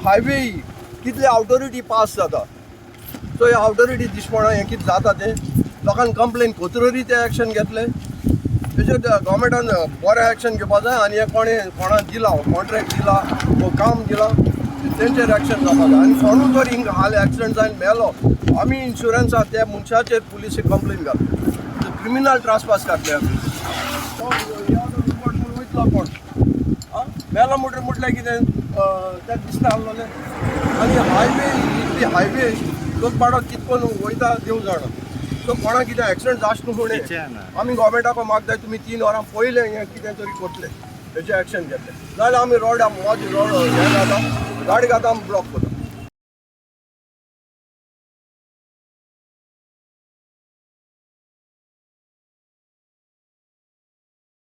Highway कितले authority pass जाता. So हे ऑथोरिटी दिसपणा हें कितें जाता तें लोकांक कंप्लेन कोतरी ते एक्शन घेतले. तेजेर गव्हर्मेंटान बरें एक्शन घेवपा जाय आनी हें कोणें कोणाक दिला, कॉन्ट्रॅक्ट दिला वो काम दिला, तेंचेर एक्शन जावपा जाय. आनी कोणूय जर हिंगा हाल एक्सिडंट जावन मेलो, आमी इन्शुरन्सा त्या मनशाचेर पुलिसे कंप्लेन घातली, क्रिमिनल ट्रासपास घातले आमी. तो वयतलो कोण आं मेलो म्हणटर म्हटल्यार कितें तें दिसता आहलोलें. आनी हायवे इतली हायवे लोक बाडो कित करून वयता देव जाणा. सो कोणाक कितें एक्सिडंट जावचे न्हू म्हणून आमी गव्हर्मेंटाक मागताय, तुमी 3 वरां पयलें हें कितें तरी करतले, तेजें एक्शन घेतलें, नाजाल्यार आमी रोड मदीं रोड हें घाता, गाडी घाता, आमी ब्लॉक करता.